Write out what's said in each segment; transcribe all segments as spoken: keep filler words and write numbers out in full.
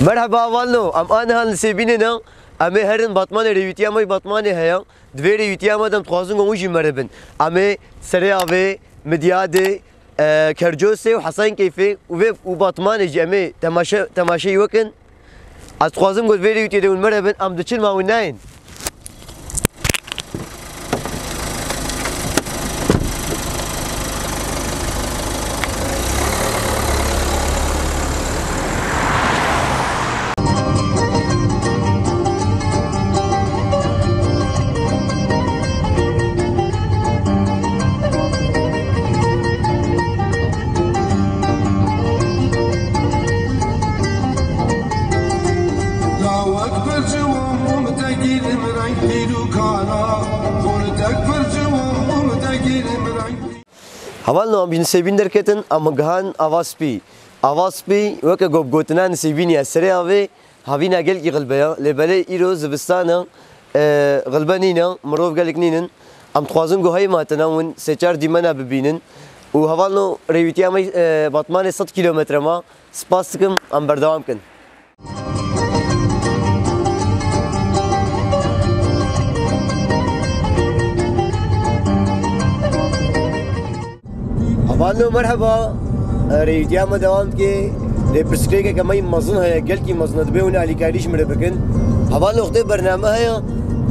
Merheba, hevalno. Em aniha li Sêbînê ne. Em ê herin Batmanê, rêwîtiya me yê Batmanê heye. Di vê rêwîtiya me de em dixwazin ku hûn jî meribin. Em ê Serê Avê, Midyadê, e, Kercosê û Hesenkeyfê û vê û Batmanê jî em ê temaşe, temaşeyî we kin. Ez dixwazim ku di vê rêwîtiyê de hûn meribin, em diçin ma hûn nayên. Lawek pir ciwan bû, min te girim reng pîr û kala. Xortek pir ciwan bû, min te girim reng pîr. Hevalno, em ji Nisêbîn derketin, em gihan Ava Spî. Ava Spî weke ku bi gotina Nisêbînî ye, serê avê havîna gelkî xilbe ye. Lê belê îro zivistan e, e, xilbe nîne, mirov gelek nînin. Em dixwazin ku heyma tine hûn sê çar dîmena bibînin. Û hevalno, rêwîtiya me, e, Batmanê sed kîlometre ma. Spas dikim, em berdewam kin. Hevalno merheba. Rêwîtiya me dewam dike. Lê pirsgirêkeke me yî mezin heye, gelkî mezin e, dibê hûn alîkarî ji min re bikin. Hevalno wextê bername heye,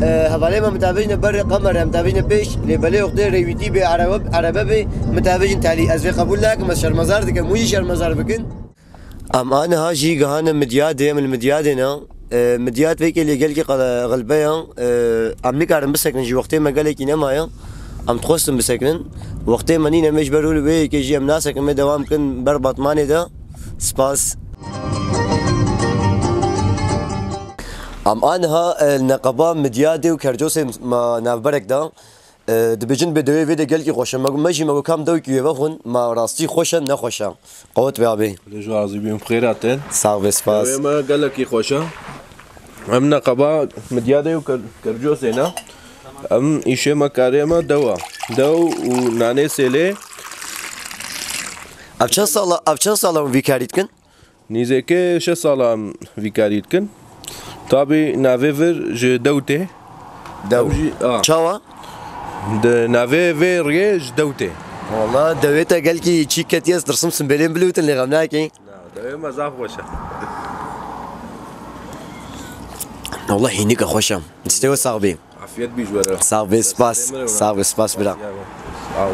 e, hevalê me mitavêjine ber qemer, em tavêjine pêş, lê belê wextê rêwîtî bê, erebe, erebe bê, mitavêjin talî. Ez vê qebûl nakim, ez şermezar dikim, hûn jî şermezar bikin. Em aniha jî gihane Midyadê, em li Midyadê ne. E, Midyad vêkê lê gelkî qe-, xilbe ye. E, em nikarin bisekinin jî, wextê me gelekî nemaye. Em dixwestin bisekinin. Wextê me nîne, em ê ji ber wê yekê jî em nasekin, em ê dewam kin ber Batmanê de. Spas. Em aniha, e, li neqeba Midyadê û Kercosê ma navberek de. E, dibêjin bê dewê vê de gelkî xweş e. Me got, me jî me got kam dewkî wê vexwin, ma rastî xweş e, ne xweş e. Qewet be abî. Lê ji razî bîm, bi xêr hatin. Sağ be, spas. Dewê me gelekî xweş e. Em neqeba Midyadê û Ker-, Kercosê ne. Em îşê me, karê me dew e. Dew û nanê sêlê. Ev çend sala, ev çend sala hûn vî karî dikin? Nîzêkê şeş sala em vî karî dikin. Tabî navê vir ji dew tê. Dew. Em jî, a. Çawa? Di navê vê riyê ji dew tê. Wala dewê te gelkî çîk ketiye, ez dirsim simbêlên bilûtin, lê xem nakî. Na, dewê me zaf xweş e. Wala hînike xweş e. Destê we sax bî. Afiyet bî ji we re. Sax bî, spas. Sax bî, spas bira. Sağ ol.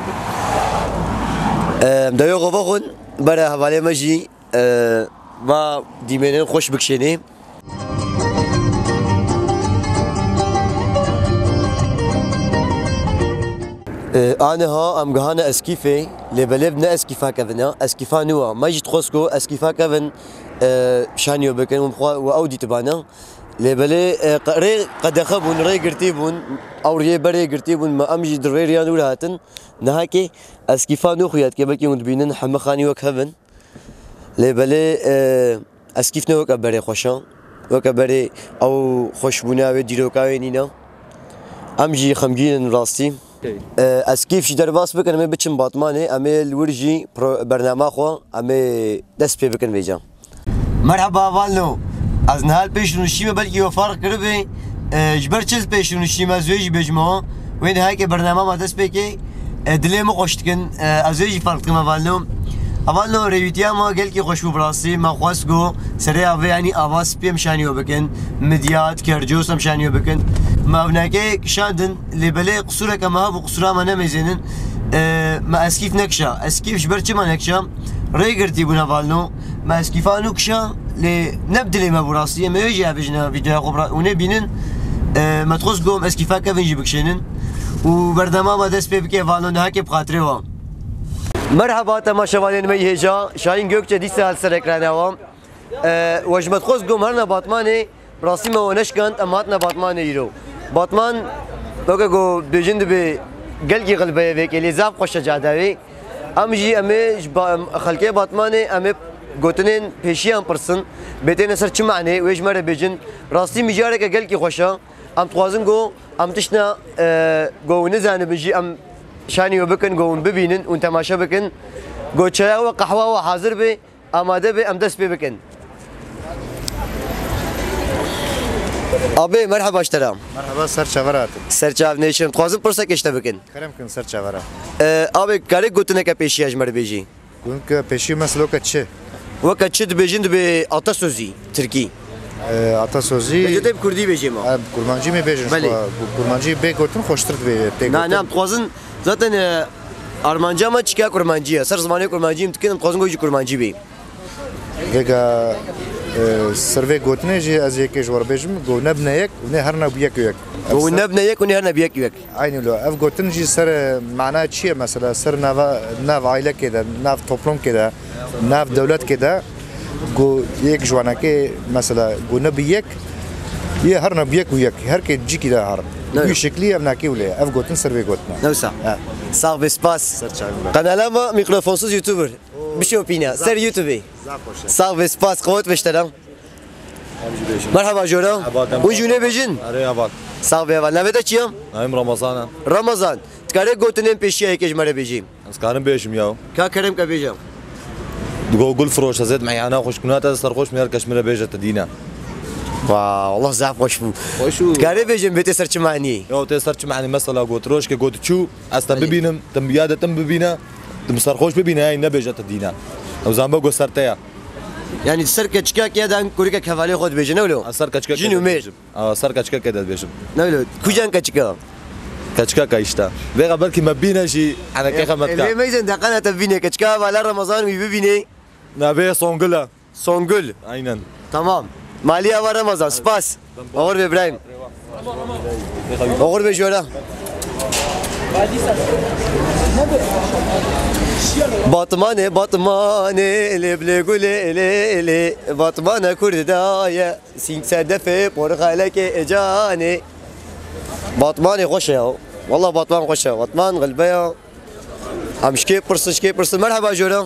Em dewê xwe vexwin, bere hevalê me jî. E, va dîmenên xweş bikişênê. E, aniha em gihane Eskîfê, lê belê ne Eskîfa kevin e, Eskîfa nû e. Me jî dixwest ku Eskîfa kevin, e, şanî we bikin, û xwe, û ew dîtibane. Lê belê, e, qe-, rê qedexe bûn, rê girtî bûn, ew riyê berê girtî bûn, me em jî di rê riyan wî re hatin. Nihakê Eskîfa nû xuya dike, belkî hûn dibînin, heme xanî wek hev in. Lê belê, e, Eskîf ne weke berê xweş e. Weke berê ew xweşbûna wê, dîroka wê nîne. Em jî xemgîn in rastî. E, Eskîf ji derbas bikin, em ê biçin Batmanê, em ê li wir jî pro-, bernama xwe, em ê dest pê bikin vêca. Merheba, hevalno. Ez niha li pêş rûniştî me, belkî we ferq kiribê. E, ji ber çi li pêş rûniştî me, ez wê jî bêjim we. Wê nihayekê bernama me dest pê kê. E, dilê min xweş dikin. E, ez wê jî ferq dikim, hevalno. Hevalno, rêwîtiya me gelkî xweş bû bi rastî. Me xwest ku serê avê, yanî Ava Spî em şanî we bikin. Midyad, Kercos em şanî we bikin. Me ev nake kişandin, lê belê qisûreke me hebû, qisûra me nemêzênin. E, me Eskîf nekişa. Eskîf ji ber çima nekişa? Rê girtî bûn, hevalno. Me Eskîfa nû kişa, lê ne bi dilê me bû rastî. Em ê jî bêjin, vîdeoya xwe bira-, hûn ê bînin. E, me dixwest ku em Eskîfa kevin jî bikişênin. Û bernama me dest pê bike, hevalno, nihakê bi xatirê we. Merheba temaşevanên me yê hêja. Şahîn Gökçe dîsa li ser ekrana we. E, we ji me dixwest ku em herine Batmanê. Rastî me we neşkand, em hatine Batmanê îro. Batman, weke ku bêjin dibe gelkî xilbe ye vêkê, lê zaf xweş e cada wê. Em jî em ê ji ba-, em, xelkê Batmanê em ê gotinên pêşiyan pirsin, bê têne ser çi manê, wê ji me re bêjin. Rastî mijareke gelkî xweş e. Em dixwazin ku em tiştna, e, ku hûn nizanibin jî em şanî we bikin, ku hûn bibînin, hûn temaşe bikin. Ku çaya we, qehwa we hazir be. Amade be, em dest pê bikin. Abê, merheba ji te re. Merheba, ser çaver hatin. Ser çav nêşim. Dixwazim pirsekê ji te bikin. Kerem kin, ser çaver e. Ee, abê, karê gotineke pêşiya ji me re bêjî? Gunke pêşî mesela weke çi? Weke çi dibêjin, dibê atasozî, tirkî. Ee, atasozî. Bêje te bi kurdî bêjê ma. Em kurmancî mi bêjin? Belê. Xwe, bu kurmancî bê gotin xweştir dibê tê. Na, gotin. Na, dixwazin zaten, e, armanca me çika kurmancî ye. Ser zimanê kurmancî em dikin, em dixwazin ku jî kurmancî bê. Vêga, e, ser vê gotinê jî ez yekê ji we re bêjim, ku nebine yek û nê herine bi yek û yek. Ku nebine yek û nê herine bi yek û yek. Eynî lo. Ev gotin jî ser, e, mana çi ye mesela? Ser nava, nav ailekê de, nav toplumkê de, nav dewletkê de, ku yek ji wanekê mesela ku nebi yek, yê herine bi yek û yek. Her kê cîkî de herin. Ne. Bi şeklî ev nakê wile. Ev gotin ser vê gotin e. Newsa. He. Sax be, spas. Ser çavê me. Kanala me Mikrofonsuz YouTuber. Bişopîne. Ser YouTube. Zaf xweş e. Sax be, spas. Qewet be ji te re. Merhaba jora. Merhaba, dem Hûn jî hûn ê bêjin? Erê, heval. Sax be, heval. Navê te çi ye? Navê min Ramazan e. Ramazan. Dikarê gotinên pêşiya yekê ji me re bêjî? Ez karim bêjim ya. Ka kerem ke bêje. Digo gul firoş, ez ê meyana xweşkuna te serxweş me, her kes min re bêje te dîne. Wa, Allah zaf xweş bû. Xweş û. Dikarê bêjin bê tê ser çi manî? Ya tê ser çi manî, mesela got rojke got çû, ez te bibînim, tim ya de tim bibîne, tim serxweş bibîne, hey nebêje te dîne. Ew zanbe got ser te ya. Yani ser keçikek ya da kurikek hevalê xwe dibêje, ne wilo? Ez ser keçikek Jin û mêr. Dibêjim. Aa, ser keçikekê de dibêjim. Ne wilo? Kujan keçika? Keçikeka işte. Vêga belkî me bîne jî, henekê xemetka. Lê meyzên deqene te bîne keçika, hevala Ramazan wî bibîne. Navê Songul e. Songul. Aynen. Tamam. Maliye ava Ramazan, spas. Oxir be Ibrahim. Oxir be jora. Batmane, Batmane, lê bilê gulê, lê, lê. Batmane Kurda ye. Sîng sedefê porxelekê e canê. Batmanê xweş e ya. Walla Batman xweş e. Batman xilbe ya. Em şikê pirsin, şikê pirsin. Merheba jora.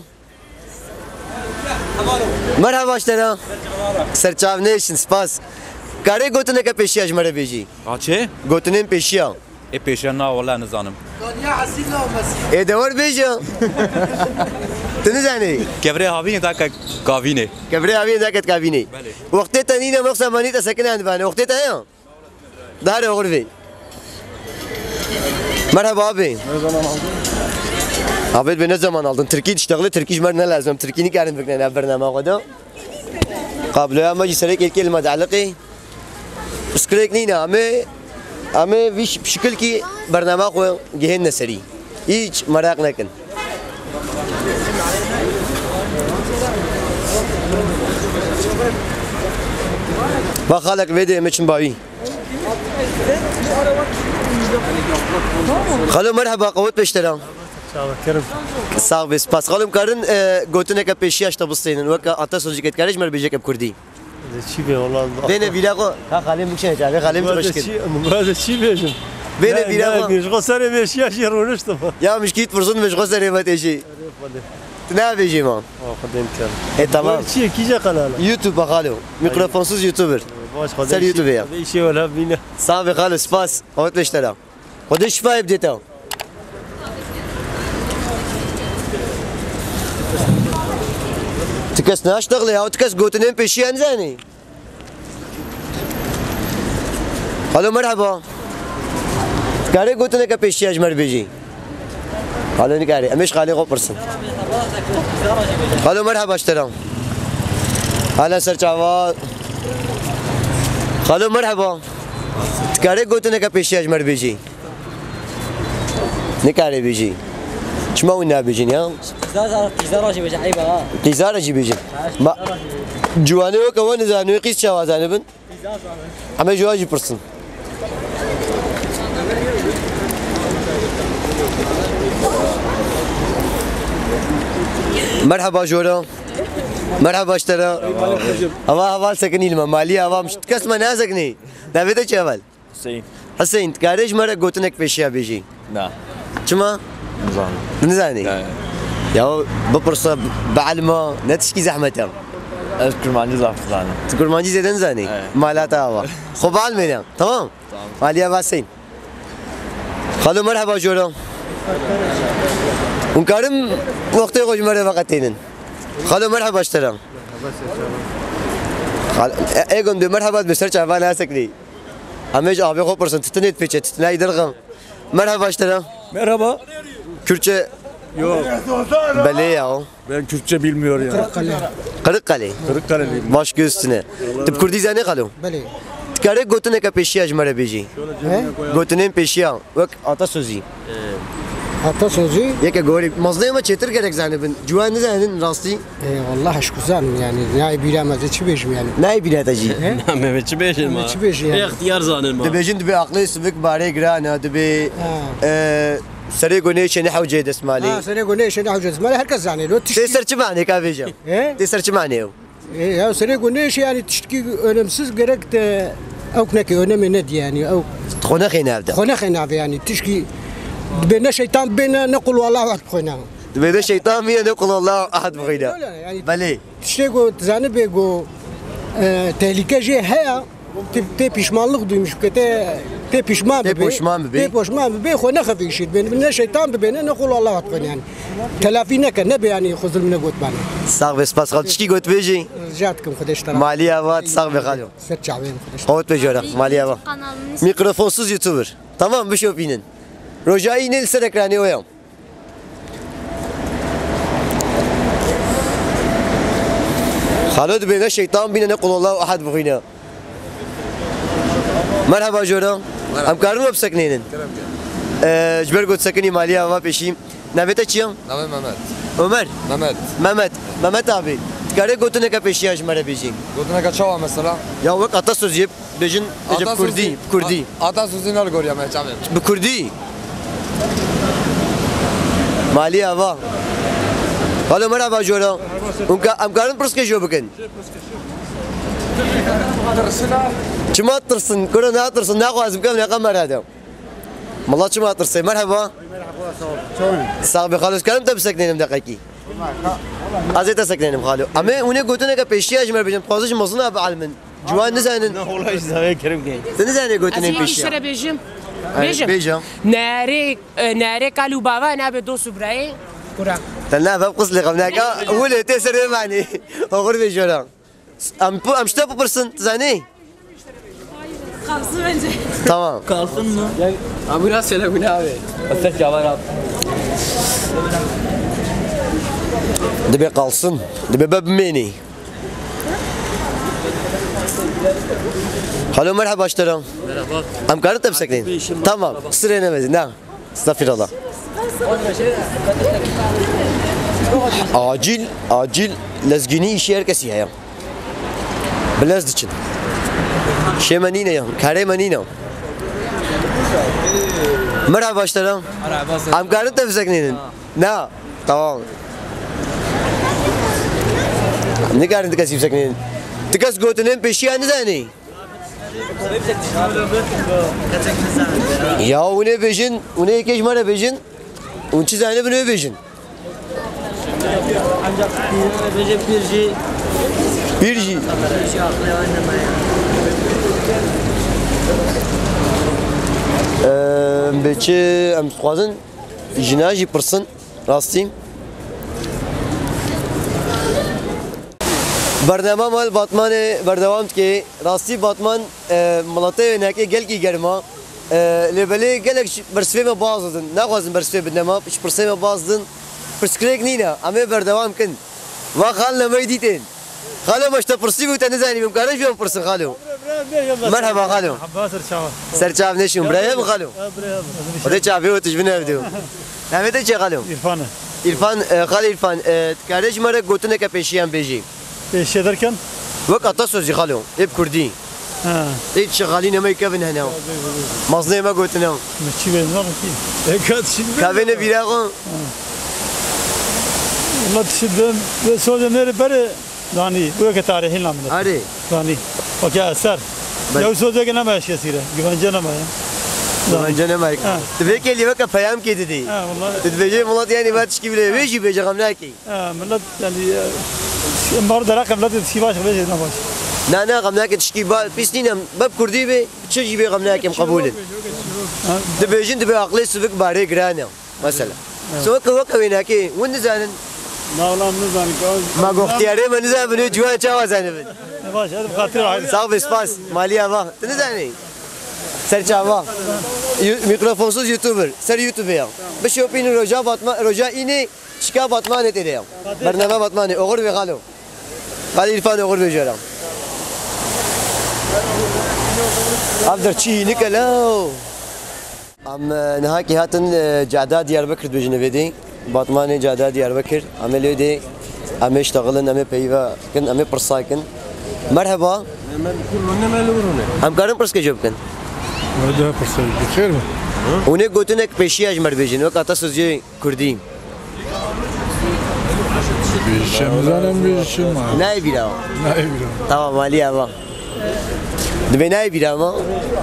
Merheba ji te re. Serçav nêşin, spas. Karê gotineke pêşiya ji me re bêjî? A çi? Gotinên pêşiya. Ê pêşiya na wala nizanim. Ê de wer bêje. Tu nizanî? Kevrê havînê dake kavînê. Kevrê havînê dake kavînê. Belê. Wextê te nîne, wexta manî te sekine endivane. Wextê te heye? Dare oxir vê. Merhaba abi. Ne zaman aldın? Abi be ne zaman aldın? Tirkî diştexlê, tirkî ji me ne lazim? Tirkî nikarin bikne ne bernama xwe de. Kabloya me jî serek êlkê li me dieliqê. Pirsgirêk nîne, em ê, em ê vî şi-, şikilkî bernama xwe gihênine serî. Hiç meraq nekin. Bak xalek vê de me çin bavî. Xalo merheba, qewet pêştera. Çawa kerim. Sağ be, spas. Xalo karin, e, gotineke pêşiya ji te bistênin. Weke atasozî ke dikarî ji me re bêje ke bi kurdî. Çi be, wala. Bêne vîra xwe. Ha, xalê min kişe, xalê min Min xweş kir. Çi, min çi bêjim? Bêne vîra xwe. Ji xwe serê vêşiya jî rûniştim. Ya mişkît pirsûn min ji xwe serê me têjî. Tu nabêjî ma. Xwedê ker. E, tamam. Çi ye, kîje kanal e? YouTube xalo. Mikrofonsuz YouTuber. Baş, Xwedê Ser YouTube ya. Xwedê işê wela bîne. Sağ be xalo, spas. Qewet leştera. Xwedê şifayê bidê te. Ti kes naştexlê ya, ti kes gotinên pêşiya nizanî. Alo, merheba. Karê gotineke pêşiya ji me re bêjî? Alo, nikarê. Em ê ji xalê xwe pirsin. Alo, merheba ji te re. Hala ser çava. Alo, merheba. Dikarê gotineke pêşiya ji me re bêjî? Nikarê bêjî. Çima hûn nabêjin ya? Qîzara, qîzara jî bêje, eyb e ha. Qîzara jî bêjin. Ha, Ma, qîzara jî bêje. Ciwanê weke we nizanin, wê qîz çawa zanibin? Qîza zanin. Em ê ji we jî pirsin. Merheba jora. Merheba ji te re. Ava heval sekinî li me. Malî ava, tu kes me nasekinî. Navê te çi heval? Hüseyin. Hüseyin, dikarê ji me re gotinek pêşiya bêjî? Na. Çima? Nizanim. Nizanî? Na. Ya bipirse bi elma, ne tişkî zehmet e. Ez kurmancî zaf dizanim. Tu kurmancî zêde nizanî? Evet. Mala te ava. Xwe bi elmê ne. Tamam? Tamam. Aliye va Hüseyin. Xalo merheba jora. Hûn karin wextê xwe ji me re veqetênin? Xalo merheba ji te re. Al-, e-, Egon diyor, merhaba, bir serçe hava ne sekli. Amec abi xo pırson, tütünet peçe, tütünay dırgım. Merhaba işte. Merhaba. Kürtçe. Yok. Belê ya o. Ben Kürtçe bilmiyor ya. Kırıkkale. Kırıkkale. Kırıkkaleliyim. Baş göğsüne. Tip Kürdi zane kalo. Belê. Tikare gotineke peşiya ji me re bêjî. He? Gotinên peşiya. Wek atasozî. Atasozî? Yeke gorî. Mazdeyê me çêtir gerek zanibin. Ciwan nizanin rastî. E, wallah eşku zanim yani. Nayê bîra me de çi bêjim yani. Nayê bîra te jî. He? Name me çi bêjin ma? Çi bêjin yani? Extiyar zanin ma. Dibêjin dibê aqlê sivik barê giran e, dibê, Ha. e, serê gunê çê ne hewcê desmalê. Ha, serê gunê çê ne hewcê desmalê, herkes zanê. Lo tişt- Tê ser çi manê ka bêjim? He? Tê ser çi manê ew? E, ya serê gunê çê yani tiştkî önemsiz gerek te ew neke önemi ne diye yani ew. Xwe nexê navde. Xwe nexê navde yani tiştkî dibê ne şeytan bê ne, ne qul wallahu ehad bixwîne. Dibê ne şeytan bê ne qul wallahu ehad bixwîne. Öyle yani. Belê. Tiştê ku tu zanibê ku, e, tehlîke jê heye, tê, tê pişmanlık duymuş bike, tê, tê pişman Tê bibê. poşman bibê. Tê poşman bibê, xwe nexefe îşê dibê. Ne şeytan bibê, ne, ne qul Allah bixwîne yani. Telafî neke, nebe yani xwe zulm negotmane. Sax be, spas xal. Çikî gotbêjî? Rica dikim, Xwedê ji te razî. Maliye ava, sax be xalo. Ser çavên Xwedê ji te. Qewet be jora, maliye ava. Kanalımız Mikrofonsuz YouTuber. Tamam, bişopînin. Rojayî ne li ser ekranê oya. Xalo dibê ne şeytan bîne ne qul Allahu ehad bixwîne. Merhaba jora. Merhaba. Em karin we biseknênin? Kerem ke. Ee, ji ber ku disekinî maliya ava pêşî. Navê te çi ye? Navê Mehmet. Ömer? Mehmet. Mehmet. Mehmet abi. Dikarê gotineke pêşiya ji me re bêjî? Gotineke çawa mesela? Ya wek atasoziyê. Bêjin, bêjin Ata Kurdî, Sozî, Kurdî. A-, Ata Sozî ne li goriya me çavê. Bi Kurdî. Malî ava. Alo, merhaba jora. Hûn ka-, em karin pirskê jê bikin? Çima tirsin? Kuro natirsin, naxwazim kem neqe merhaba. Mala çima tirsê? Merhaba. Sax be xalo, karim te biseknênim deqekî. Ez ê te seknênim xalo. Em ê hûnê gotineke pêşiya ji me re bêjin. Dixwazin ji mezina bielmin. Ciwan nizanin. Ne, wala ji zavê kerim ke. Tu nizanî gotinên Ez yekî pêşiya. Ji te re bêjim. Ay, Bêjim. bêje. Nerê, e, nerê kal û bava nabe dost û birayê kura. Te ne, veb qis lê xewneka. Wile tê ser vê manî. Oxir bê jora. Em pu-, em ji te bipirsin, tu zanî? Kalsın bence. Tamam. Kalsın mı? Abi biraz söyle bu ne abi? Sen cevap yap. Dibe kalsın. Dibe be bimênî. Alo, merhaba ji te re. Merhaba. Em karin te biseknîn? Tamam. Sirê nemezî. Na. Estağfirullah. Acil, acil lezgînî îşî her kesî heye. Bi lez diçin. Şê me nîne ya, karê me nîne. Merhaba ji te re. Merhaba, sen- Em karin te biseknînin? Na, tamam. Nikarin ti kesî biseknînin. Ti kes gotinên pêşiya nizanî? Ya hûn ê bêjin, hûn ê yekê ji me re bêjin, hûn çi zanibin wê bêjin. Bêje pîr jî. Pîr jî. Pîr jî aqilê wan nemaye. Em bê çi, em dixwazin jina jî pirsin. Rastî. Bernama me li Batmanê berdewam dike. Rastî Batman, e, miletê wênekê gelkî germ e. E, lê belê gelek ji bersivê me baz didin. Naxwazin bersivê bidine me, ji pirsê me baz didin. Pirsgirêk nîne. Em ê berdewam kin. Va xal nemeyî dîtên. Xalo, me ji te pirsî bû, te nizanî, em karin ji we bipirsin, xalo. Merhaba, xalo. Merhaba, ser çava. Ser çav neşûn, birayê min, xalo. Ha, birayê min. Xwedê çavê we tijbin hevdû. Navê te çi ye, xalo? İrfan e. İrfan, e, xalê İrfan, e, dikarê ji me re gotineke pêşiyan bêjî? Pêşiye derken? Wek atasozî, xalo, ê bi kurdî. Ha. Ê şexalî nemeyî kevin hene. Mazneyê me gotine. Me çi bêjin, ne ki? Eka dişin. Ka vêne bîra xwe. Valla dişi dön ve soze nere bere zanî. Bu yeke tarihî namine. Arê. Zanî. Weke eser. Bel- Ya soze ke nema eşkesîre. Güvence nema ya. Güvence nema. Ha. Tu vê kelî weke peyam kê didî. Ha, vallahi. Tu dibêjê milet yani va tişkî bile. Wê jî bêje, xem nakê. Ha, millet yani, e, em bar deraq millet tişkî baş bêje ne baş. Na, na, xem nake, tişkî ba-, pîs nîne, beb kurdî bê, çi jî bê, xem nake, em qebûl in. Ha. Dibêjin, dibê aqlê sivik barê giran e. Mesela. Evet. Sivik weke wênekê, hûn nizanin. Na, wala em nizanin ki. Ma goxtiyarê me nizanin, wê ciwan çawa zanibin? Baş, hadi bu katır ayrı. Sağ ol, spas. Maliye bak. Tu ne zanî? Ser çava. Yu-, mikrofonsuz YouTuber. Ser YouTube ya. Bişopînin roja Batma, roja înê, çika Batmanê têde ya. Bername Batmanê. Oxir ve xalo. Xalî Îrfan oxir ve jora. Ev der çî nike law. Em, e, nihakî hatin, e, Ceda Diyarbekir dibêjin vê dê. Batmanê Ceda Diyarbekir. Em ê lê dê, em ê ştexilin, em ê peyva kin, em ê pirsa kin. Merheba. Em karin pirske jê bikin? Wede pirsa, bi xêr be. Hûn ê gotinek pêşiya ji me re bêjin, wek atasoziyê kurdî. Bêjim, zanim bêjim. Nayê bîra. Nayê bîra. Tamam, alî ava. Dibê nayê bîra ma.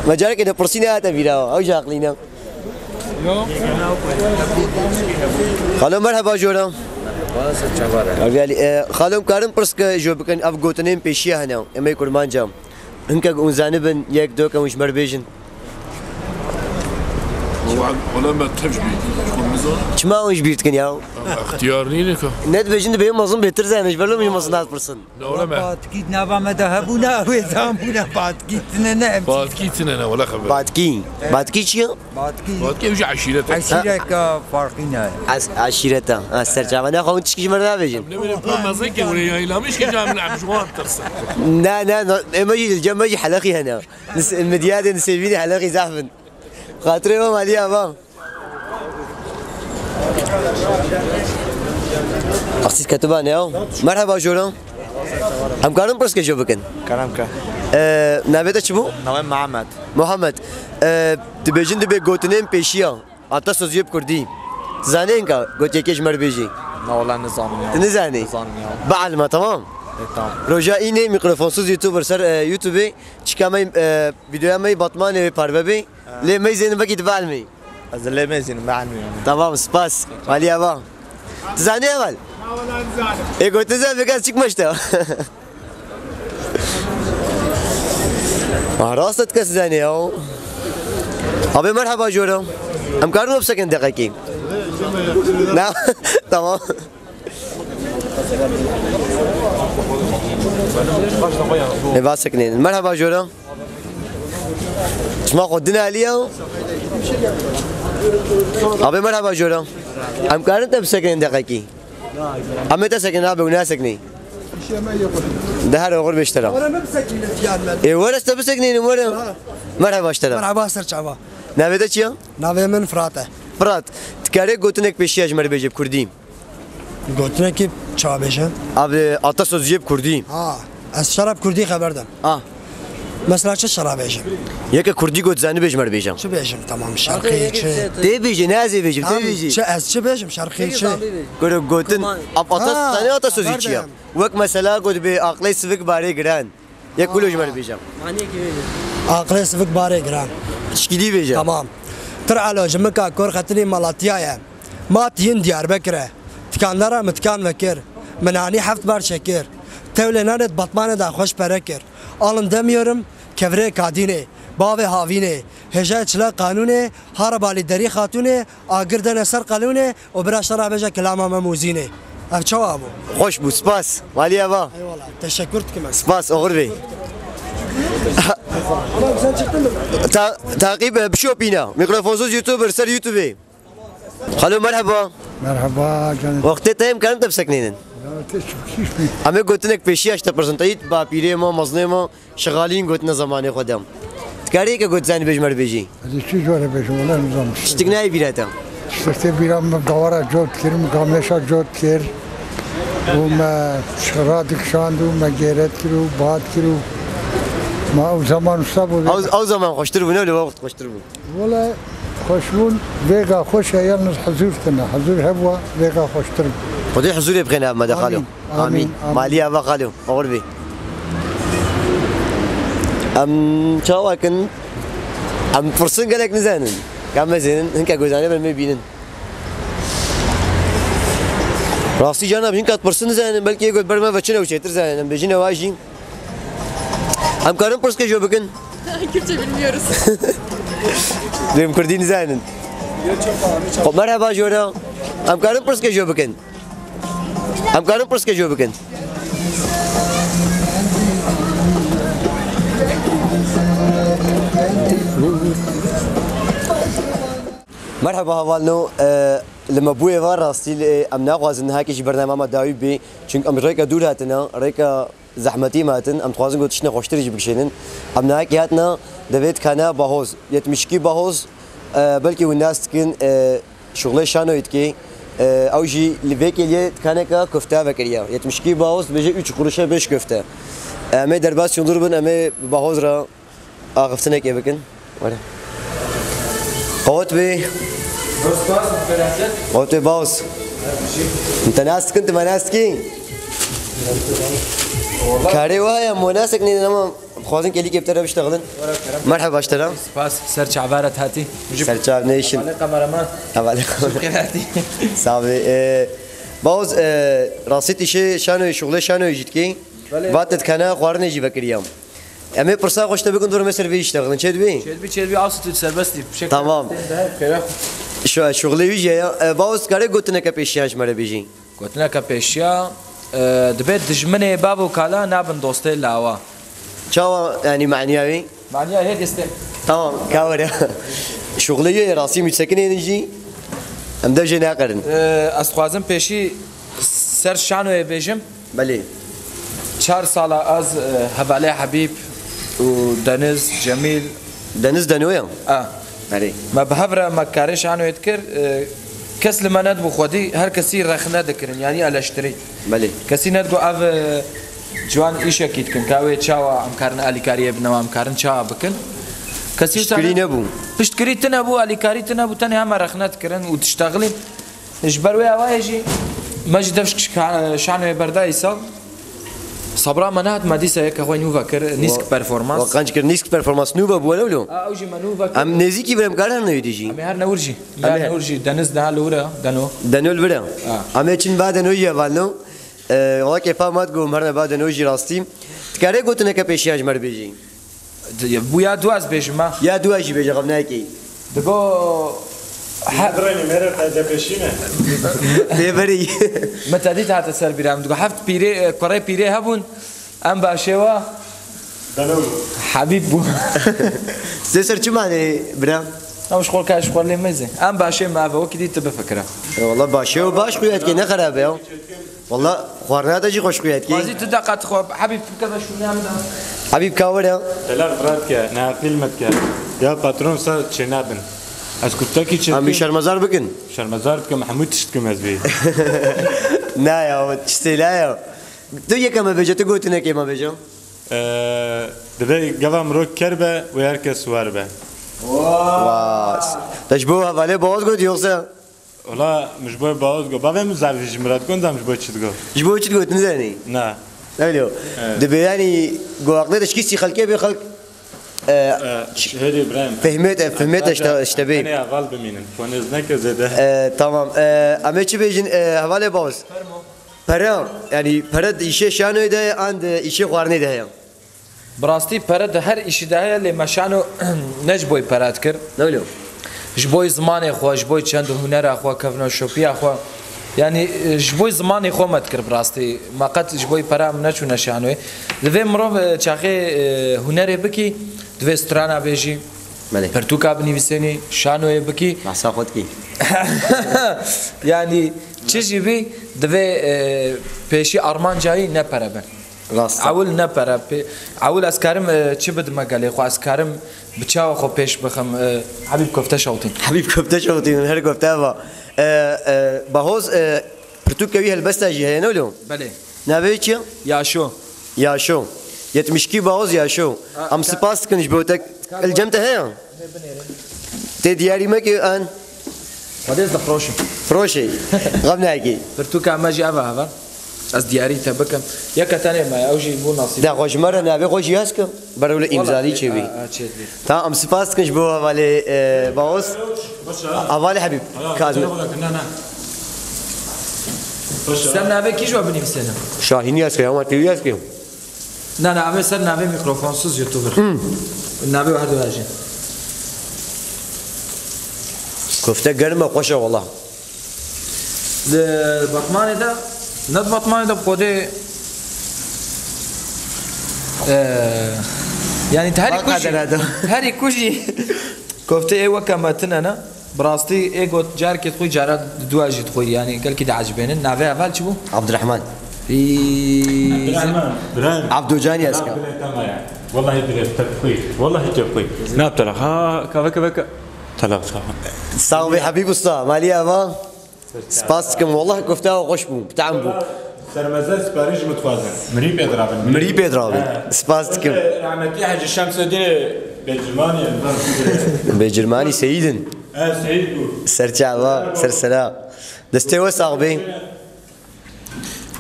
Me carekê de pirsî nehate bîra. Ew jî aqlî ne. Xalo, merheba jora. Abi Ali, e, xalo, em karin pirske jê bikin, ev gotinên pêşiya hene, em ê kurmanca. Hinkek hûn zanibin, yek doke hûn ji me re bêjin. Wala, wala me tev ji bîr dikin, ji xwe nizanim. Çima hûn ji bîr dikin ya? Extiyar nîne ka. Ne dibêjin, dibê mezin bêtir zanin, ji ber li min mezin hat pirsin. Ne wala me. Batkî nava me de hebûna, wê zanbûna batkî tine ne em. Batkî tine ne, wala xeber. Batkî. Batkî çi ye? Batkî. Batkî ew jî eşîret e. Eşîreka farqî ne. Ez, eşîreta. Ha, serçava. Ne xwe hûn tişkî ji me re nabêjin. Ne were pir mezin ke were yaylamiş ke cam ne ji wan tirsin. Ne, ne, ne, ema jî, cem me jî helexî hene. Nis-, midyadê nisêvînê helexî zehf bin. Xatirê me malî ava. Aksîs ketiba ne ya? Merheba jora. Em karin pirske jê bikin? Kerem ke. Ee, navê te çi bû? Navê Muhammed. Muhammed. Ee, dibêjin dibê gotinên pêşiya. Atasoziyê bi kurdî. Zanê hinka gotiyekê ji me re bêjî? Na wala nizanim ya. Tu nizanî? Nizanim ya. Bielme, tamam? E, tamam. Roja înê mikrofonsuz YouTuber ser, e, YouTubeê. Çika me, e, videoya me Batmanê wê parve bê. Lê meyzên vekî tu bielmî. Ez lê mezînim, me elmî yani. Tamam, spas. Malî ava. Tu zanî heval? Ê, gotin zanî, vêga ez çik meşte. Ah, rast e, tu kes zanî ya. Abi, merheba jora. Em karin bisekin deqekî? Na, tamam. Ê, va sekinênin. Merheba jora. Çima xwe din alî ya? Abi, merheba jora. Em karin te bisekinên deqekî? Em ê te sekinên abi, hûn nasekinî. De her oxir bêj te re. Ê, were ez te bisekinînim, were. Merheba ji te re. Merheba, ser çava. Navê te çi ye? Navê min Firat e. Firat, dikarî gotinek pêşiya ji me re bêje bi kurdî? Gotinekî ça bêjin? Abi, atasoziyê bi kurdî. Ha, ez şerab kurdî xeber dem. Ah. Mesela çi şerab bêjim? Yeke kurdî got zanî bêj me re bêje. Çi bêjim, tamam, şerqî çi? Tê bêjî, ne ez ê bêjim, tê Tamam, bêjî. Çi, ez çi bêjim, şerqî çi? Goro gotin, Kurban. Ab-, atas-, Ha, tanê atasozî çi ya? Xeber dem. Wek mesela got bê aqlê sivik barê giran. Yek kulo ji me re bêje. Maniyekî bêje. Aqlê sivik barê giran. Tişkî dî bêje. Tamam. Tir alo, ji min ka kor xetinî Malatya ye. Ma tiyin Diyarbekir e. Tikandara min tikan vekir. Min anî heft bar şekir. Tewlê nanê di Batmanê de xweş pere kir. Alın demiyorum, kevirê kadînê, bavê havînê, hêjayê çila qanûnê, hara balî derî xatûnê, agir dene ser qelûnê û bira şera bêje kilama me mûzînê. Ev çawa bû? Xweş bû, spas. Malî eva. Eyvallah, teşekkür dikim ez. Spas, oxir bê. Ta-, taqîb, e, bişopîna. Mikrofonsuz YouTuber, ser YouTubeê. Xalo, merheba. Merheba, canım. Wextê te em karin te bisekinînin? Ya, te çi, çi, çi? Em ê gotinek pêşiya ji te pirsin. Te yî bapîrê me, mezinê me, şixalîn gotine zemanê xwe de. Dikarî yeke got zanî bêj me re bêjî? Ez ê çi jore bêjim, wele nizanim. Tiştik nayê bîra te? Tiştek tê bîra min, dawara cot kirim, gameşa cot kir. Û me şira dikişand û me gêret kir û bat kir û me ew zaman usta bû. Ew, ew zaman xweştir bû, ne? Li we wext xweştir bû. Wele xweşbûn, vêga xweş e, yalnız huzur tune. Huzur hebûa, vêga xweştir bû. Xwedê huzurê bixêne ev me de xalo. Amîn, amîn, amîn. Malî ava xalo, oxir bê. Em çawa kin? Em pirsin gelek nizanin. Ka mezênin, hinke gozanê bin me bînin. Rastî cana bin kat pirsin nizanin, belkî yê got ber me veçin ew çêtir zanin. Em bêjin ew a jî. Em karin pirsike jê bikin? Kürtçe bilmiyoruz. Dêm kurdî nizanin. Xwe merheba jora. Em karin pirsike jê bikin? Em karin pirsike jê bikin? Merheba hevalno, e, li me bûyê ve rastî lê em naxwazin niha kê jî bernama me dawî bê, çimkî em rêka dûr hatine, rêka zehmetî me hatin, em dixwazin ku tiştine xweştirî jî bikişênin. Em niha kê hatine devê dikana Bahoz, yetmişkî Bahoz, e, belkî hûn nas dikin, e, şuxulê şanoyê dikê, e, ew jî li vê kêliyê dikaneke kofte vekiriye. Yetmişkî Bahoz dibêje üç kuruşe beş köfte. E, em ê derbas hundir bin, em ê bi Bahoz re axiftinekê bikin. Were. Qewet bê. Spas, felaket. Qewet bê Bahoz. Te nas dikin, tu me nas dikî? Karê wa ye, mo nasek nê, ama dixwazin kêlîkê bi te re biştexilin. Merheba ji te re. Spas, ser çavara hatî. Ser çav nêşin. Hevalê kameraman. Hevalê kameraman. Şükür hatî. Sağ ol. E, Bahoz, e, rastî tişê şanoyê, şuxulê şanoyê jî dikî. Belê. Vat dikana xwarinê jî vekiriye. Em ê pirsa xwe ji te bikin, dûr me ser vê iştexilin. Çêdibî? Çêdibî, çêdibî, asû tu serbest dî. Tamam. Şu, şuxulê wî jî heye. E, Bahoz, karê gotineke pêşiyan ji me re bêjî? Gotineke pêşiya, e, dibê dijminê bav û kala nabin dostê lawa. Çawa, yanî maniya wî? Maniya hê destê. Tamam, ka were. Şuxulê wî rastî mîtsekinê jî. Em dev jê neqerin. E, ez dixwazim pêşî ser şanoyê bêjim. Belê. Çar sala ez, e, hevalê Hebîb û Deniz, Cemîl. Deniz Deno ya? A. Belê. Me bi hev re me karê şanoyê dikir, e, kes li me nedibû xwedî, her kesî rexne dikirin, yanî eleştirî. Belê. Kesî nedigot ev, e, ciwan îşekî dikin, ka wê çawa em karin alîkariyê bidin, em karin çawa bikin. Kesî Piştgirî wisa nebû. Piştgirî tune bû, alîkarî tune bû, tenê heme rexne dikirin û diştexilîn. Ji ber wê awayê jî me jî dev ji şa-, şanoyê berda îsal. Sabra me nehat, me dîsa yeke xwe nû vekir, Nîsk Performans. We qenc kir, Nîsk Performans nû ve bû, ne wilo? A, ew jî me nû vekir. Em nêzîkî vir em karin herne wî dî jî. Em ê herne wir jî. Em ê herne wir jî. Deniz daha li wir e, Deno. Deno li vir e. A. Em ê çin ba Deno jî hevalno. E, weke fa mat gom herne ba Deno jî rastî. Dikarê gotineke pêşiyan ji me re bêjî? Di-, bû ya du ez bêjim me. Ya du ez jî bêje, xemnayekî. Digo, he- Birênî mêre te de pêşî me. Bê berî. Min te dît hate ser bîra min. Digo, heft pîrê, e, kurê pîrê hebûn. Em başê wa. Dano. Habîb bû. Sê ser çi manê bira? Em ji xwe ka ji xwe lê mezê. Em başê me eve wekî dî tu bifikire. E, wala başê û baş xuya dikê, ne xerab e ya. Wala xwarina te jî xweş xuya dikê. Xwazî tu deqa tu xwe, Habîb, tu keve şûna min de. Habîb ka were. Telaq bira dike, ne fîlm dike. Ya patron sa çênabin. Ez kuftekî çêkim. Em bî şermezar bikin. Şermezar bikim, hemû tişt kim ez bî. Na ya, tiştê la ya. Tu yeke me bêje, tu gotinekê me bêje. Ee, divê gava mirov ker be û her kes siwar be. Wa. Te ji bo hevalê Bahoz got yoksa? Wala, min ji bo Bahoz got. Bavê min zarvî ji min re digot, em ji bo çi digot? Ji bo çi digot, nizanî? Na. Öyle o. Evet. Dibê yanî go aqlê de şikîstî xelkê bê xelk, e, Ee, Hêdî Îbrahîm. Fehmê te, fehmê te işte, işte bê. Tenê heval bimînin. Xwe nêz neke zêde. E, tamam. E, em ê çi bêjin, e, hevalê Bahoz? Fermo. Pere, yanî pere di îşê şanoyê de ye, an di îşê xwarinê de heye? Bi rastî pere di her îşî de heye, lê me şano ne ji boy pere dikir. Ne wilo? Ji boy zimanê xwe, ji boy çend û hunera xwe, kevnoşopiya xwe. Yanî, e, ji boy zimanê xwe me dikir bi rastî. Me qet ji boy pere em neçûne şanoyê. Divê mirov, e, çaxê, e, hunerê bikî, divê strana bêjî, Belê. Pirtûka binivîsênî, şanoyê bikî. Behsa xwe dikî. Yanî, çi jî bî, divê, e, pêşî armanca wî ne pere be. Rast. Ewil ne pere. Pê-, ewil ez karim, e, çi bidime gelê xwe, ez karim bi çawa xwe pêş bixim, e, Habîb kofte şewtîn. Habîb kofte şewtîn, her kofte eva. E, e, Bahoz, e, pirtûkê wî helbesta jî heye, ne wilo? Belê. Navê wî çi ye? Yaşo. Yaşo. Yetmiş iki Bahoz Yaşo. Ha, em ka-, spas dikin ji bo te. Ka-, il cem te heye? Tê diyarî me ki an. Xwedê ez dixroşim. Firoşê. Xem nayekî. Pirtûka me jî eva heva. Ez diyarî te bikim. Yeke tenê me, ew jî bû nasîb. Da xwe ji me re navê xwe jî yaz ki. Ber wile îmzalî çêbî. Wala, a, a, çêbî. Ta em spas dikin ji bo hevalê, e, Bahoz. Hevalê Habîb. Kazim. Ser navê kî ji we binivîsêne? Şahînî yaz ki, ama tevî yaz ki. Na, na, em ê ser navê mikrofonsuz YouTuber. Hmm. Navê we her du hejin. Kofte germ e, xweş e wala. Di batmanê de, ne di batmanê de bi xwedê, e, yanî di herî ku jî, herî ku jî kofte ê weke me tune ne. Bi rastî ê got carkê dixwî, cara dua jî dixwî, yanî gelkî diecibênin. Navê heval çi bû? Abdurrahman. Î- Abdurrahman. Abdurrahman. Abdurrahman. Abdurrahman. Abdurrahman. Wallahî dilê te xwî. Wallahî te xwî. Nab telaq. Ha, ka veke veke. Telaq, telaq. Sağ ol Habib Usta. Maliye ama. Spas dikim, wallah kofte xweş bû, bi tehm bû. Sermeze siparîş min dixwazin. Mirî pê dirabin. Mirî pê dirabin. He. Spas dikim. Rahmetî Hecî Şemsedînê Bêcirmanî, ez zanim. Bêcirmanî Seyîdin. He, Seyîd bû. Serçava, sersera. Destê we sax bê.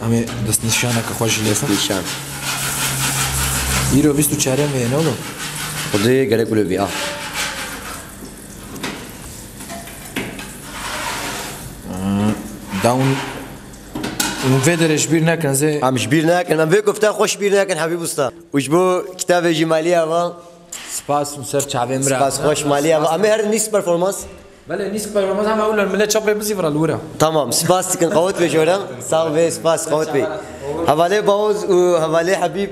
Em ê destnîşaneke xwe jî lê xin. Nîşan. Îro bîst û çar meyê ne oğlum? Xwedê gerek wilo bî, ah. Down. Hûn vê derê ji bîr nekin, zê. Em ji bîr nekin, em vê kofte xwe ji bîr nekin, Habib Usta. Û ji bo kitabê jî malî ava. Spas û ser çavê min re. Spas xweş malî ava. Em ê her nîsk performans. Belê, nîsk performans, hema wilo millet çapê bizî vira li wira. Tamam, spas dikin, qawet be jora. Sağ be, spas, qawet be. Hevalê Baoz û hevalê Habib.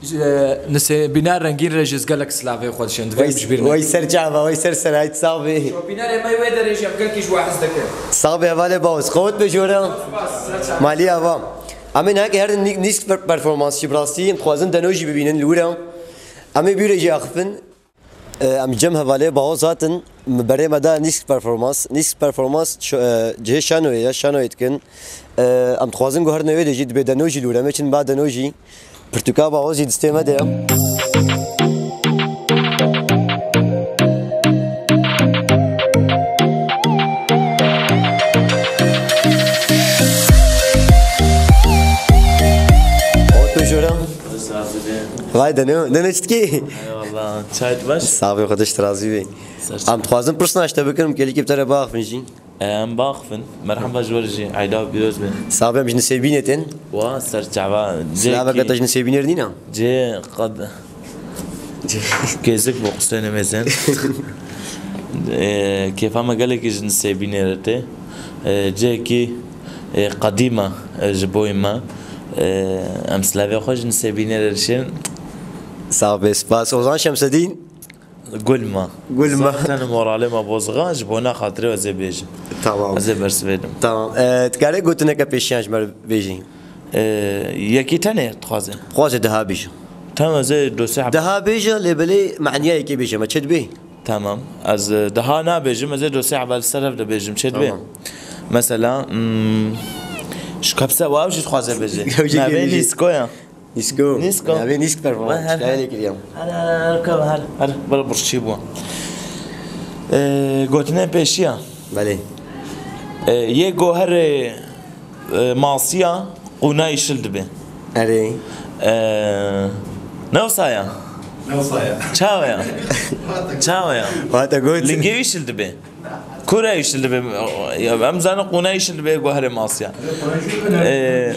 Ji, e, nisêbîner Rengîn re jî ez gelek silavê xwe dişên. Divê em ji bîr nekin. Wey ser çava, wey ser serayt, sağ be. Şopînerê me wê derê jî em gelkî ji we hez dikin. Sağ be hevalê Baoz. Qawet be jora. Spas, ser çava. Malî ava. Em ê neheke her nî-, nîsk per-, performans jî bi rastî. Em dixwazin deno jî bibînin li wira. Em ê bîrê jî axifin. E, em cem hevalê Baoz hatin. Berê me da nîsk performans. Nîsk performans şo-, e, cihê şanoyê ya, şanoyê dikin. E, em dixwazin ku her newê de jî dibê deno jî li wira. Em ê çin ba deno jî. Pirtûka Baoz jî distê me de ye. Ot be jora. Vay dene, dene çitki. Eyvallah. Çay baş. Sağ ol, Xwedê ji te razî be. Ser çi? Em dixwazin pirsna ji te bikin, em kêlikî bi te re biaxivin jî. Em baxivin. Merhaba ji we re jî. Eyda pîroz be. Sabe em ji Nisêbînê tên. Wa ser çava. Silaveke te ji Nisêbînê re nîna? Cê qed-, cê kêzik bo quseyne mezen. E, kêfa me gelekî ji Nisêbînê re tê. E, cihekî, e, qedîm e, e, ji boyê me. E, em silavê xwe ji Nisêbînê re dişên. Sağ be, spas. Ozan Şemsedîn. Gul ma. Gul ma. Zaten moralê me bozix e, ji bona xatirê ez ê bêjim. Tamam. Ez ê bersivêdim. Tamam. Ee, dikarî gotineke pêşiyan ji me re bêjî? Ee, yekî tenê dixwaze. Dixwaze daha bêjim. Tamam, ez ê dosê heb- Daha bêje, lê belê maniya yekê bêje, me çê dibê? Tamam. Ez, e, daha nabêjim, ez ê dosê hebal ser hev de bêjim, çê dibê? Tamam. Mesela, hmm, ji kepse wa ew jî dixwaze bêje. Ew jî navê bêje. Nîskoya. Nîsko. Nîsko. Navê nîsk performans. Her, her, her, her, her, her, bira burçî bû. Ee, gotinên pêşiya. Belê. Ee, yê goherê, e, masiya qûna îşil dibe. Erê. Ee, ne wisa ya? Ne wisa ya? Çawa ya? Çawa ya? Hata got. Lingê îşil dibe. Kura îşil dibe, ya, em zanin qûna îşil dibe guherê masiya. Ee,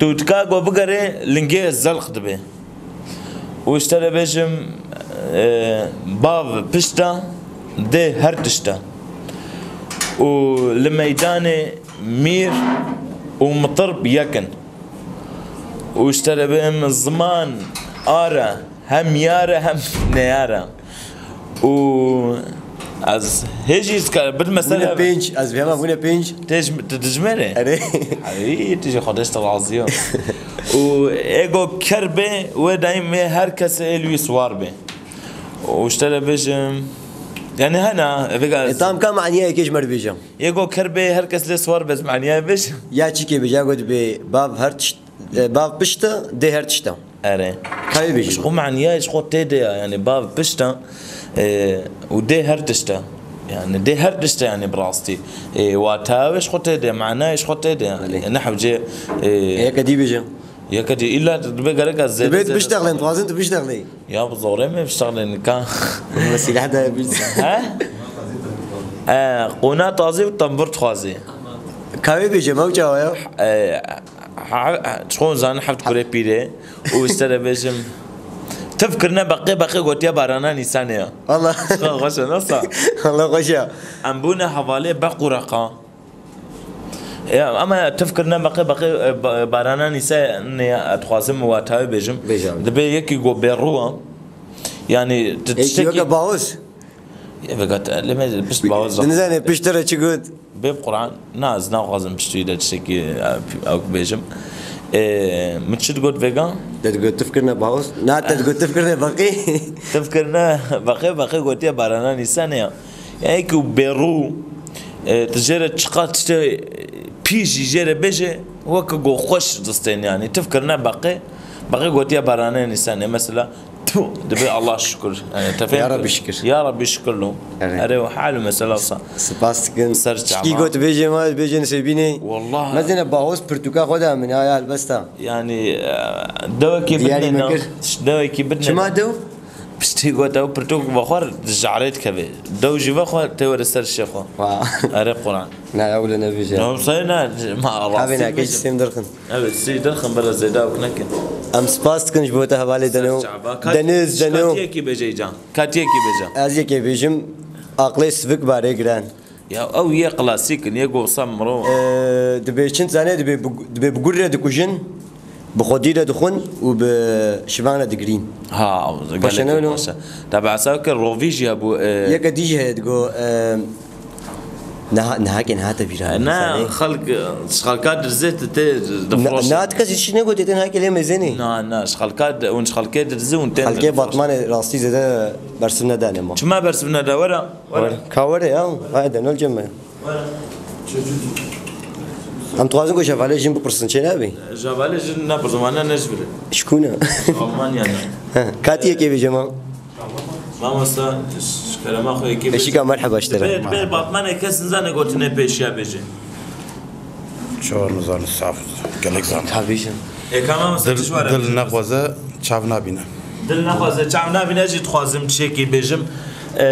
tu dika go bigere lingê zelq dibe. Û ji te re bêjim, ee, bav pişta dê her tişta. Û li meydanê mîr û mitir bi yek in. Û ji te re bêjim ziman ara hem yar e hem neyar e. Û ez hê jî zikar, bir mesele bûne pênc, ez vê hema bûne pênc. Tê ji, tu dijmêrê? Erê. Ay, tu jî Xwedê ji te razî yo. Û ê go ker bê, wê daîm ê her kesê ê li wî siwar bê. Û ji te re bêjim, yani hena, vêga. E, tam ka maniya yekê ji me re bêje. Ê go ker bê, her kes lê siwar be, ez maniya bêjim. Ya çi kê bêje, ya go dibê, bav her tişt, e, bav pişt e, dê her tişt e. Erê. Kayê bêjî. Ji xwe maniya ji xwe tê de ya, yani bav pişt e, e, û dê her tişt e. Yani dê her tişt e, yani bi rastî. E, wata wê ji xwe tê de, manayê ji xwe tê de. Belê. Yani hewce, e, yeke dî bêje. Yeke dî, îlla dibe gerek ez zêde. Dibe tu biştexlin, dixwazin tu biştexlî. Ya bi zorê me biştexlin, ka. Mesela da bir. He? E, qûna tazî û tembur dixwazî. Kawê bêje, me çawa ya? E, Ha, ha, çixon zanin heft kurê pîrê û ji te re bêjim, tif kirine beqê beqê gotiye barana Nîsanê ya. Allah. Çiqa xweş e, nasıl? Allah xweş e. Em bûne hevalê beq û reqa. Ya, ama tif kirine beqê beqê, e, ba-, barana Nîsanê ya, ez dixwazim wata wê bêjim. Bêje. Dibê yekî go bêrû e. Yani, tu tiştekî weke bahoz. Ê, vêga te, lê me pişt bawer zaf. Nizane pişt te re çi got? Bê Quran, na, ez naxwazim piştî de tiştekî, e, ew bêjim. Ê, min çi digot vêga? Te digot tif kirine bawer? Na, te digot tif kirine beqî. Tif kirine beqê, beqê gotiye barana Nîsanê ya. Yani ku bêrû, e, tu jê re çiqas tiştê pî jî jê re bêje, weke ku xweş distên yani. Tif kirine beqê, beqê gotiye barana Nîsanê. Mesela, tu, dibê Allah şükür. Yani, te fêm Ya Rabbi kir? Şükür. Ya Rabbi şükür lo. Evet. Erê, o hal û mesela sa. Spas dikim. Ser çava. Çikî got bêje ma, bêje nisêbînê. Wallahi. Mezine bahos pirtûka xwe de min, aya helbesta. Yani, e, dewekî Diyarî bidine, min na. Kir. Dewekî bidine. Çima dew? Piştî got ew pirtûk vexwe ji arê dikeve. Dew jî vexwe tê were ser şêxwe. Wa. Erê Quran. Na, ew li nebêje. No, sayê na, ma Havê rastî nake bêjim. Sêm dirxin. Evet, sî dirxin bere zêde ew nekin. Em spas dikin ji bo te hevalê Deno. Ser çava. Kat-, Deniz, Deno. Katiyekî bêje îcan. Katiyekî bêje. Ez yekê bêjim, aqlê sivik barê giran. Ya, ew yê klasîk in, yê gosa mirov. Ee, dibê çi zanê, dibê bi, dibê bi gur re dikujin, bi xwedî re dixwin û bi şivan re digirîn. Ha, gelek Xweş e, ne wilo? Xweş e. Tabi, esa ke rovî jî hebû, e, Yeke dî jî heye digo, e, niha, niha ke niha te bîra, Ne, zanê? Xelk, xelka dirzê te, te Ne, difroşe. Niha ti kes hiç negotê, te niha ke lê mezenê. Na, na, ji xelka di-, hûn ji xelkê dirzî hûn tên Xelkê difroşe. Batmanê rastî zêde bersiv nedane ma. Çima bersiv nede, were? Were. Were. Ka were ya. Haya de nol cem me. Were. Em dixwazin ku ji hevalê jin bipirsin, çê nabî? Ji hevalê jin napirsin, wana ne ji vir e. Ji ku ne? Almanya ne. He, katî yekê bêje ma. Mamosta, ji kerema xwe yekê bêje. Eşîka merheba ji te re. Dibê, dibê Batmanê kes nizane gotinê pêşiya bêje. Çor nizane, saf, gelek zane. Ka bêje. Ê, ka mamosta, Dil, tu ji were dil bêje. Nexwaze, çav nabîne. Dil nexwaze, çav nabîne jî dixwazim tiştekî bêjim. E,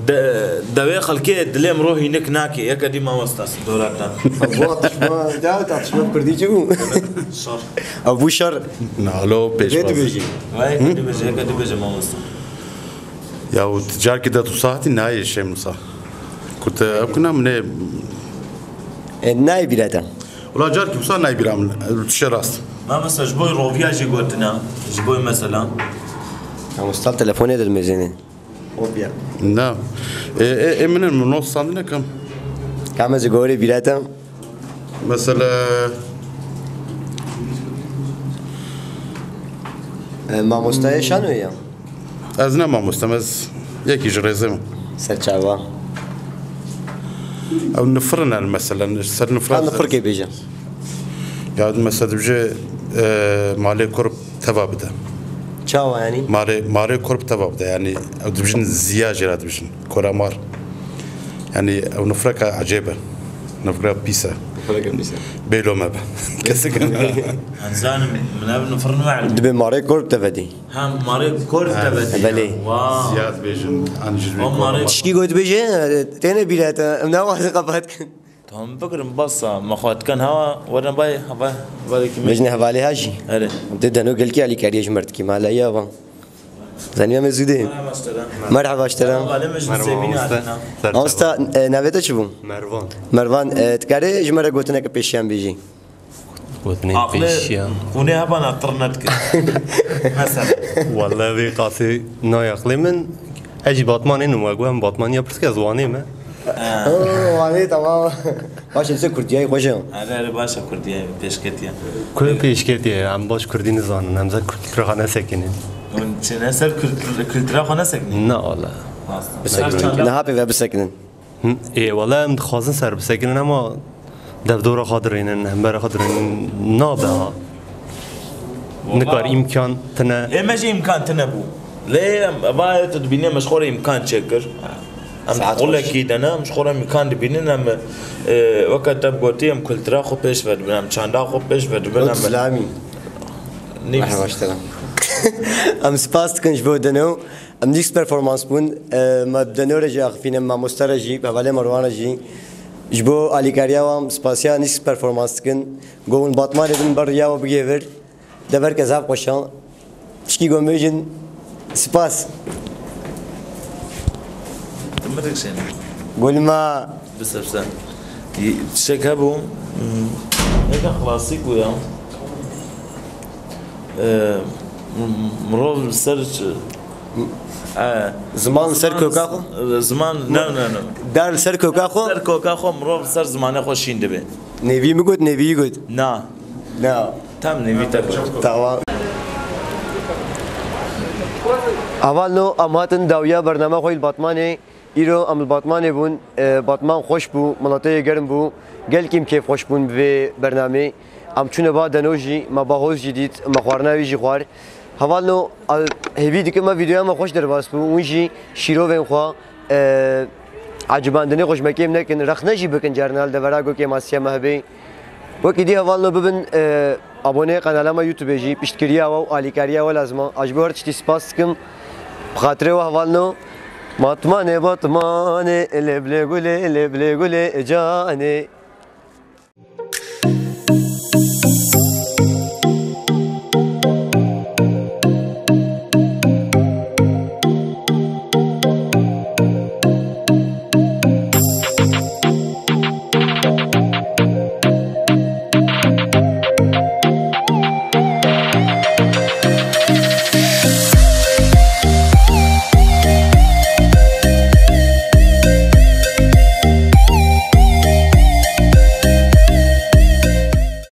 de-, dewê xelkê dilê mirov hînik nake. Yeke dî mamosta, dora te. Bu atişma, ya atişma kurdî çi bû? Şer. Ev bû şer. Nalo pêş Vê baz. Dibêjî. Vay, yeke dibêje, yeke dibêje mamosta. Ya û carkî de tu saetî nayê Şêmusa. Ku te ev kuna min ê E, nayê bîra te. Wala carkî wisa nayê bîra min. Tu şe rast. Mamosta, ji bo roviya jî gotina, ji bo mesela. Mamosta telefonê de dimêzêne. Roviya. Na. E, e, e, min, min nos sandine kam. Kam ez gorê bîra te. Mesela, E, mamostayê şanoyê ya? Ez ne mamoste me, ez yekî ji rêzê me. Serçava. Ew nifrin e mesela, ser nifrin. Ha, nifirkê bêje. Ya mesela dibêje, e, malê kurb teva bide. Çawa yani? Malê, malê kurb teva bide yani, ew dibêjin ziya jê re dibêjin. Koramar. Yani ew nifreka ecêb e. Nifreka pîs e. Nifreka pîs e. Bêlo me be. Kesik. Em zanim, min ev nifir nime. Dibê marê kor bi te vedî. Ha, marê kor bi te vedî. Belê. Wow. Ziyad bêjin, an ji vê O marê kor. Tişkî got bêje, têne bîra te, em nexwazin qepat kin. Tamam, bikirin, basa, me xwe dikin, hawa, werin bay, hava, hava ki me. Bejne hevalê ha jî. Erê. De deno gelkî alîkariyê ji me re dikî, mala ya van. Zanî em ê zû dê. Merhaba, ji te re. Merhaba, ji te re. Merhaba, lê min ji Merhaba, Nisêbînê mamoste. Hatine. Ser Mamosta, çavan. E, navê te çi bû? Mervan. Mervan, e, dikarî ji me re gotineke pêşiyan bêjî? Gotinên Aqlê pêşiyan. Hûnê hebana tirnet kir. Mesela. Welle vê qasê nayê aqlê min. Ez jî Batmanê nim, we got em Batmaniya pirsî, ez Wanê me. Ha. Oo, Wanê, tamam. Baş e, li ser Kurdiyayê xweş e. Erê, erê, baş e, Kurdiyayê pêşketiye. Ku pêşketiye, em baş Kurdî nizanin, em ser kultura xwe nesekinîn. Hûn çi ne ser kult-, kultura xwe nesekinîn? Na, wala. Rast. Ser çanda? Niha pê ve bisekinin. Hı, ê, wala em dixwazin ser bisekinin, ama devdora xwe dirênin, hembera xwe dirênin, nabe ha. Wala. Nikar îmkan tine. Ê, me jî îmkan tine bû. Lê em, va tu dibînî me ji xwe re îmkan çêkir. Em Saet xulekî xweş. De ne, em ji xwe re îmkan dibînin, em, e, weke te gotî, em kultura xwe pêş ve dibin, em çanda xwe pêş ve dibin, Got em Îslamî. Nîks. Merhaba, işte. Em spas dikin ji bo deno. Em nîks performans bûn. E, me bi deno re jî axifîne, mamoste re jî, bi hevalê Merwan re jî. Ji bo alîkariya wan spasiya nîks performans dikin. Go hûn Batmanê bin ber riya we bigê vir. Deverke zaf xweş e. Tişkî gomê jin spas. Ti mirik sen. Gulma. Bisefsen. Tiştek hebû. Hmm. Neka klasîk bû ya. Ee, m-, m-, mirov li ser ç-, E, Ziman li ser koka xwe? Ziman, ne, ne, ne. Der li ser koka xwe? Ser koka xwe, mirov ser zimanê xwe şîn dibe. Nêvî mi got, nêvî got. Na. Na. Tam nêvî te got. Tamam. Hevalno, em hatin dawiya bername xwe li Batmanê. Îro em li Batmanê bûn. E, Batman xweş bû, miletê yê germ bû. Gelkî em kêfxweş bûn bi vê bernamê. Em çûne ba Deno jî, me ba hoz jî dît, me xwarina wî jî xwar. Hevalno, a, hêvî dikim me vîdeoya me xweş derbas bû. Hûn jî şîrovên xwe, e, ecibandinê xwe ji me kêm nekin. Rexne jî bikin carina li devera ku kêmasiya me hebe. Wekî dî hevalno bibin, e, aboneyê qenala me YouTube jî, piştgiriya we û alîkariya we lazim e. Ez ji bo her tiştî spas dikim. Bi xatirê we hevalno. Batmanê, Batmanê, lê bilê gulê, lê bilê gulê, canê.